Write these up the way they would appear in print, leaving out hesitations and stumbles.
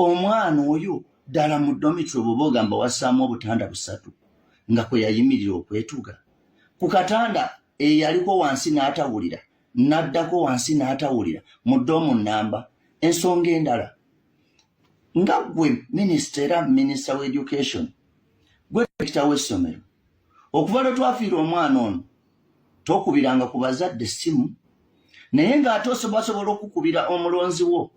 Omwana oyo ddala mu dormitory, bw'oba ogamba wassaamu obutanda busatu nga kwe yayimirira okwetuga ku katanda, eyaliko wansi n'atawulira, n'addako wansi n'atawulira mu dorm nnamba. Ensonga endala, nga ggwe minisita era minisita wa education, gwe direkita w'essomero, okuva lwe twafiira omwana ono tokubiranga ku bazadde essimu, naye ng'ate basobola okukubira omulonzi wo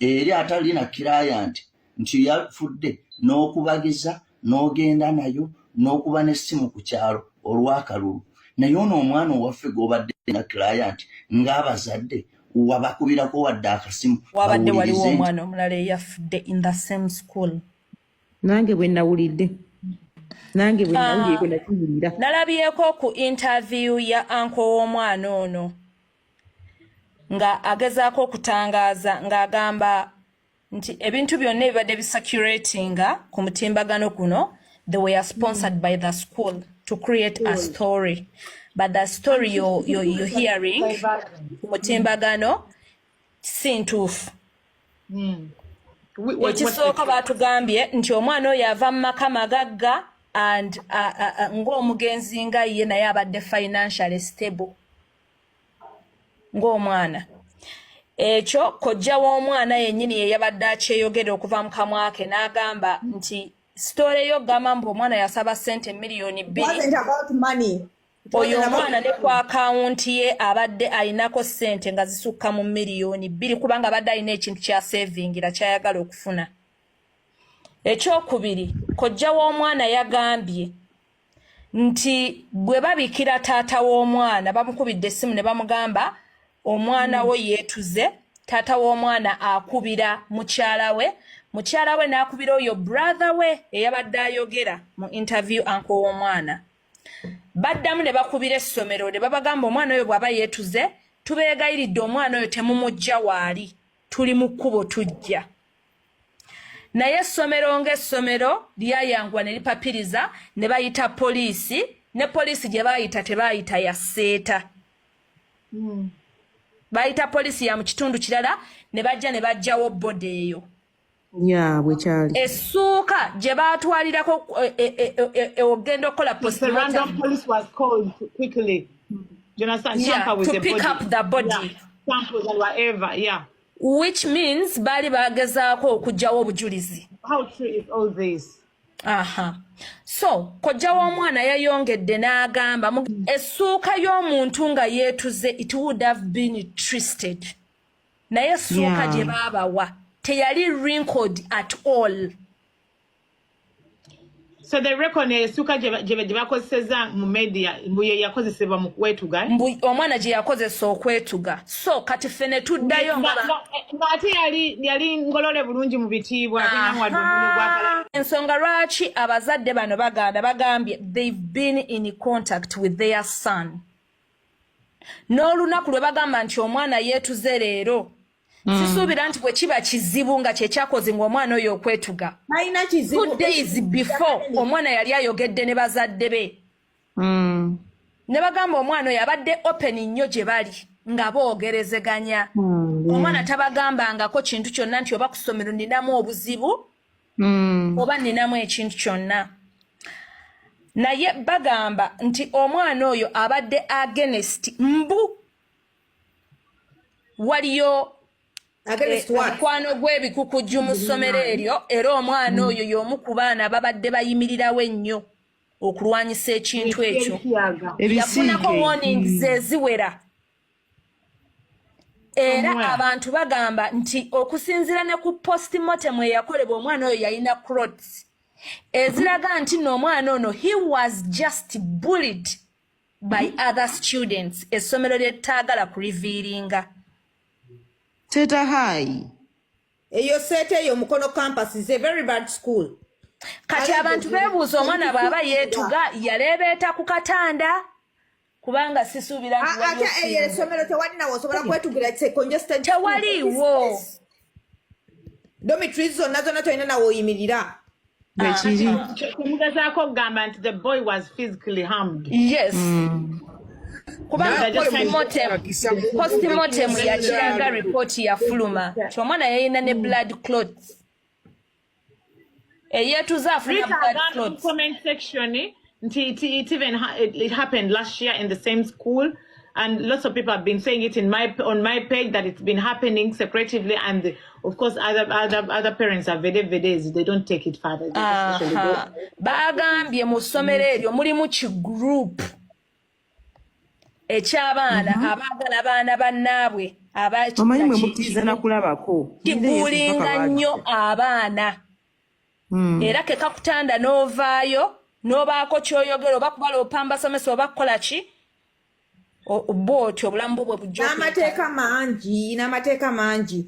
eri atalina client nti yafudde, n'okubagiza n'ogenda nayo n'okuba n'essimu ku kyalo olw'akalulu. Naye ono omwana owaffe gw'obadde na client, ng'abazadde wabakubirako wadde akasimu? Wabadde waliwo bawulirize nti omwana omulala eyafudde in the same school. Nange bwe nawulidde, nange bwe nawulidde, bwe nakiwulira. Nalabyeko ku interview ya uncle w'omwana ono nga agezaako okutangaaza, ng'agamba nti ebintu byonna ebibadde bicirculatinga ku mutimbagano guno, they were sponsored by the school to create a story, but the story you're hearing ku mutimbagano si ntuufu. Ekisooka, baatugambye nti omwana oyo ava mu maka magagga and ng'omugenzi nga ye naye abadde financially stable ng'omwana. Ekyo kojja w'omwana yennyini ye yabadde akyeyogera okuva mu kamwa ke, n'agamba nti story yo gamba mbu omwana yasaba ssente miliyoni 2. Wasn't about money. It Oyo wasn't about omwana ne ku akawunti ye abadde ayinako ssente nga zisukka mu miliyoni 2, kubanga abadde alina ekintu kyasevingira kyayagala okufuna. Ekyokubiri, kojja w'omwana yagambye nti bwe babikira taata w'omwana, bamukubidde essimu ne bamugamba omwana wo yeetuze. Taata w'omwana akubira mukyala we, mukyala we n'akubira oyo brother we eyabadde ayogera mu interview, uncle w'omwana. Baddamu ne bakubira essomero ne babagamba omwana oyo bw'aba yeetuze, tubeegayiridde omwana oyo temumujja waali, tuli mu kkubo tujja. Naye essomero ng'essomero lyayanguwa ne lipapiriza ne bayita poliisi, ne poliisi gye baayita tebaayita ya Seeta, bayita poliisi ya mu kitundu kirala, ne bajja ne bajjawo body eyo. Ya, bwe kyali. Essuuka gye baatwalirako ogenda okukola The postmortem. Random police was called quickly. Do you understand? Yeah, Tamper with to the pick body. up the body. Yeah. Samples and whatever. Yeah. Which means baali bagezaako okuggyawo obujulizi. How true is all this? Aha, so kojja w'omwana yayongedde n'agamba essuuka y'omuntu nga yeetuze, it would have been twisted, naye essuuka gye baabawa teyali wrinkled at all. So the record essuuka gye bakozesezza mu media mbu ye yakozesebwa mu kwetuga, eh? Mbu omwana gye yakozesa okwetuga. So kati ffe ne tuddayo nga Ng'ate yali ngolole bulungi mu bitiibwa, ate nga wadde omunwe gwakala. Ensonga lwaki abazadde bano baganda, bagambye they've been in contact with their son n'olunaku lwe bagamba nti omwana yeetuze leero. Sisuubira nti bwe kiba kizibu nga kyekyakoze ng'omwana oyo okwetuga. Talina kizibu. 2 days before, omwana yali ayogedde ne bazadde be ne bagamba omwana oyo abadde open nnyo gye bali nga boogerezeganya. Omwana tabagambangako kintu kyonna nti oba ku ssomero ninamu obuzibu oba ninamu ekintu kyonna. Naye bagamba nti omwana oyo abadde against, mbu waliyo Against what? Omukwano gw'ebikukujju mu ssomero eryo, era omwana oyo y'omu ku baana babadde bayimirirawo ennyo okulwanyisa ekintu ekyo. Yafunako Ebisiige. warnings eziwera, era Omwana. abantu bagamba nti okusinziira ne ku postmortem eyakolebwa, omwana oyo yalina clots eziraga nti nno omwana ono he was just bullied by other students, essomero lyetaagala kurevealinga. Seeta High. Eyo Seeta, eyo Mukono campus is a very bad school. Kati abantu beebuuza, omwana bw'aba yeetuga yaleebeeta ku katanda? Kubanga sisuubira nti waliwo Ate eyo film. Essomero tewali nawe osobola kwetugira, it's a congested school. Tewaliiwo. Dormitories zonna zonna tolina nawe oyimirira. Bwekiri. Kyemugezaako okugamba nti the boy was physically harmed? Yes, kubanga Just postmortem yakiraga, report yafuluma nti omwana yalina ne blood clots. Eyeetuze afuna Rita blood agamba mu clots. comment section nti it even ha it, it happened last year in the same school, and lots of people have been saying it in my on my page that it's been happening secretively, and of course other parents are very very, they don't take it further. They just usually go. Aha. Baagambye mu ssomero eryo mulimu ki group eky'abaana abaagala baana bannaabwe. Omanyi mwe mukkiriza nakulabako. Kiguulinga nnyo abaana era ke kakutanda n'ovaayo n'obaako ky'oyogera oba kubala opamba basomesa oba kukola ki, bw'otyo obulamu bwo bwe bujja okuyita. N'amateeka mangi, n'amateeka mangi.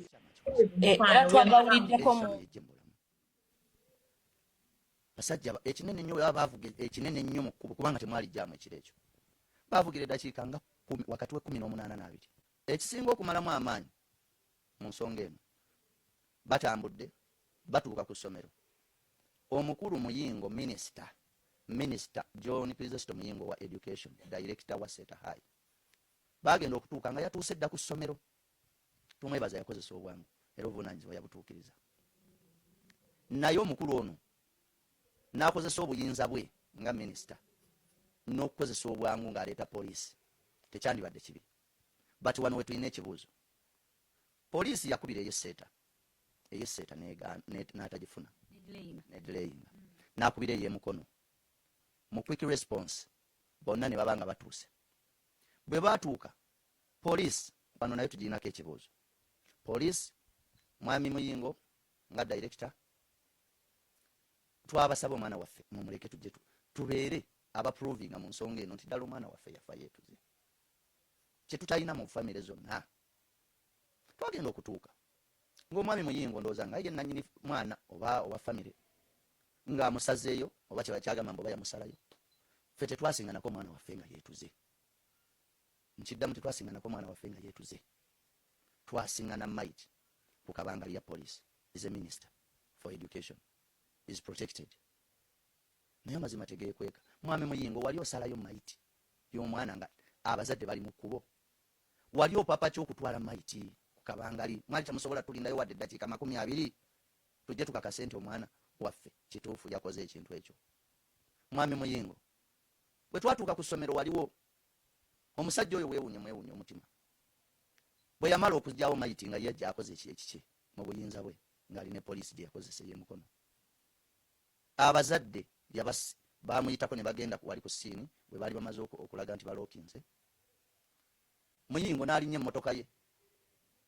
Era twagawuliddeko mu Ejje mu bulamu. Basajja ekinene ennyo bwe baba bavuga ekinene ennyo mu kkubo, kubanga temwali jjaamu ekiro ekyo, bavugira eddakiika nga 10, wakati we 18 n'20. Ekisinga okumalamu amaanyi mu nsonga eno, batambudde batuuka ku ssomero, omukulu Muyingo, minisita John Chrysostom Muyingo wa education, director wa Seeta High, bagenda okutuuka nga yatuuse dda ku ssomero. Tumwebaza yakozesa obwangu era obuvunaanyizibwa yabutuukiriza, naye omukulu ono n'akozesa obuyinza bwe nga minisita n'okukozesa obwangu ng'aleeta poliisi. Tekyandibadde kibi, but wano we tulina ekibuuzo. Poliisi yakubira ey'e Seeta, ey'e Seeta n'atagifuna, nedelayinga, n'akubira ey'emukono mu quick response, bonna ne baba nga batuuse. Bwe baatuuka, poliisi wano nayo tugirinako ekibuuzo. Poliisi, mwami Muyingo nga director, twabasaba omwana waffe mumuleke tujje tubeere abaprovinga mu nsonga eno nti ddala omwana waffe yafa yeetuze, kyetutalina mu famire zonna. Twagenda okutuuka ng'omwami Muyingo, ndowooza nga ye nanyini mwana oba owa famire, ng'amusazeeyo oba kyeba kyagamba mbu oba yamusalayo. Ffe tetwasinganako omwana waffe nga yeetuze. Nkiddamu, tetwasinganako omwana waffe nga yeetuze. Twasingana maiti ku kabangali ya police. Is a minister for education, is protected, naye amazima tegeekweka. Mwami Muyingo, wali osalayo maiti y'omwana nga abazadde bali mu kkubo? Wali opapa ki okutwala maiti ku kabangali? Mwali temusobola tulindayo wadde eddakiika 20 tujje tukakase nti omwana waffe kituufu yakoze ekintu ekyo? Mwami Muyingo, bwe twatuuka ku ssomero, waliwo omusajja oyo, weewuunye, mwewuunye omutima, bwe yamala okugyawo mayiti nga yajja akoze ekiki mu buyinza bwe ng'alina poliisi gye yakozesa ey'emukono, abazadde bamuyitako ne bagenda wali ku scene bwe baali bamaze okulaga nti balookinze. Muyingo n'alinnya emmotoka ye,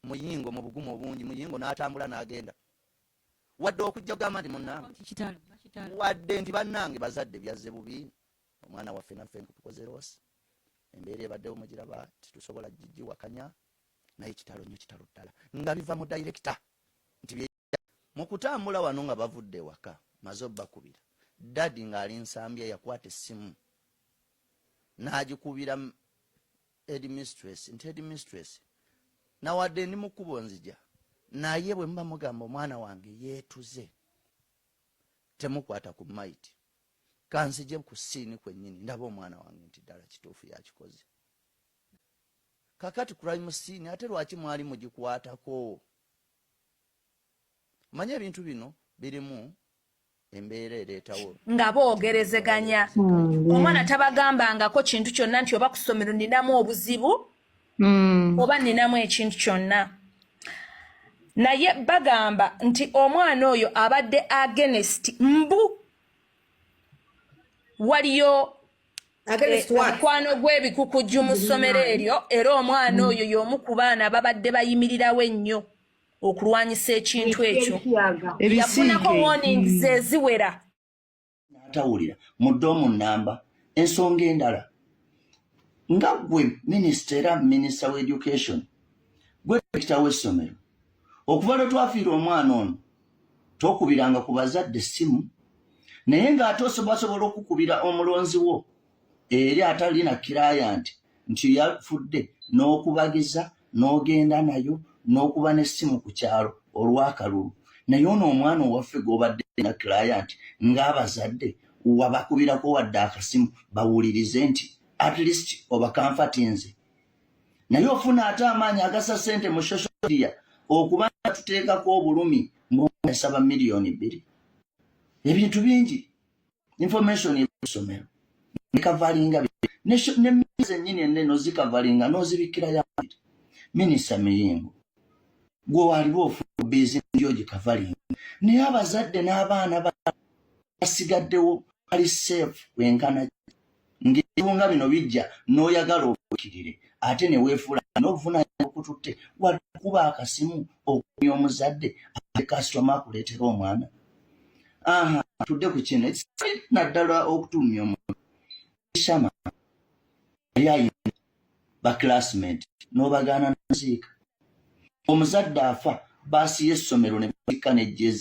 Muyingo mu bugumu obungi, Muyingo n'atambula n'agenda, wadde okujja kugamba nti munnange, wadde nti bannange bazadde, byazze bubi, omwana waffe naffe nkutukoze loss, embeera ebaddewo mugiraba, titusobola gigiwakanya, naye kitalo nnyo, kitalo ddala nga biva mu director nti mu kutambula wano nga bavudde ewaka, maze obbakubira, daddy ng'ali Nsambya, yakwata essimu n'agikubira headmistress nti, "Headmistress, nawadde ndi mu kkubo nzija, naye bwe muba mugamba omwana wange yeetuze, temukwata ku maiti, kanzije ku scene kwennyini ndaba omwana wange nti ddala kituufu yakikoze." Kakati crime scene ate lwaki mwali mugikwatako? Manye ebintu bino birimu embeera ereetawo nga boogerezeganya. Omwana tabagambangako kintu kyonna nti oba ku ssomero ninamu obuzibu oba ninamu ekintu kyonna, naye bagamba nti omwana oyo abadde against mbu waliyo Against what? Omukwano gw'ebikukujju mu ssomero eryo, era omwana oyo y'omu ku baana babadde bayimirirawo ennyo okulwanyisa ekintu ekyo. Yafunako Ebisiige. warnings eziwera. N'atawulira mu dorm namba. Ensonga endala, nga ggwe minisita era minisita wa education, gwe director w'essomero, okuva lwe twafiira omwana ono tokubiranga ku bazadde essimu, naye ng'ate basobola okukubira omulonzi wo eri atalina client nti yafudde, n'okubagiza n'ogenda nayo n'okuba n'essimu ku kyalo olw'akalulu. Naye ono omwana owaffe gw'obadde na client ng'abazadde wabakubirako wadde akasimu bawulirize nti at least obacomfortinze? Naye ofuna ate amaanyi agasa ssente mu social media okuba nga tuteekako obulumi ng'osaba 2 miliyoni. Ebintu bingi, information ebisomero nekavalinga nemizi ennyini enene ozikavalinga n'ozibikirayo. Minisita Miyingo, gwe waliwo ofuna bizinesi ogikavalinga, naye abazadde n'abaana basigaddewo bali safe wenkana ng'ebunga bino bijja n'oyagala obukirire ate ne weefuula n'obuvunanyizibwa okututte wadde okuba akasimu okumya omuzadde ate kasitoma akuleetera omwana. Aha, tudde ku kino naddala okutumya omuntu shama yali ayina baclassmate n'obagaana naziika omuzadde afa baasi y'essomero ne bakka nejjezi.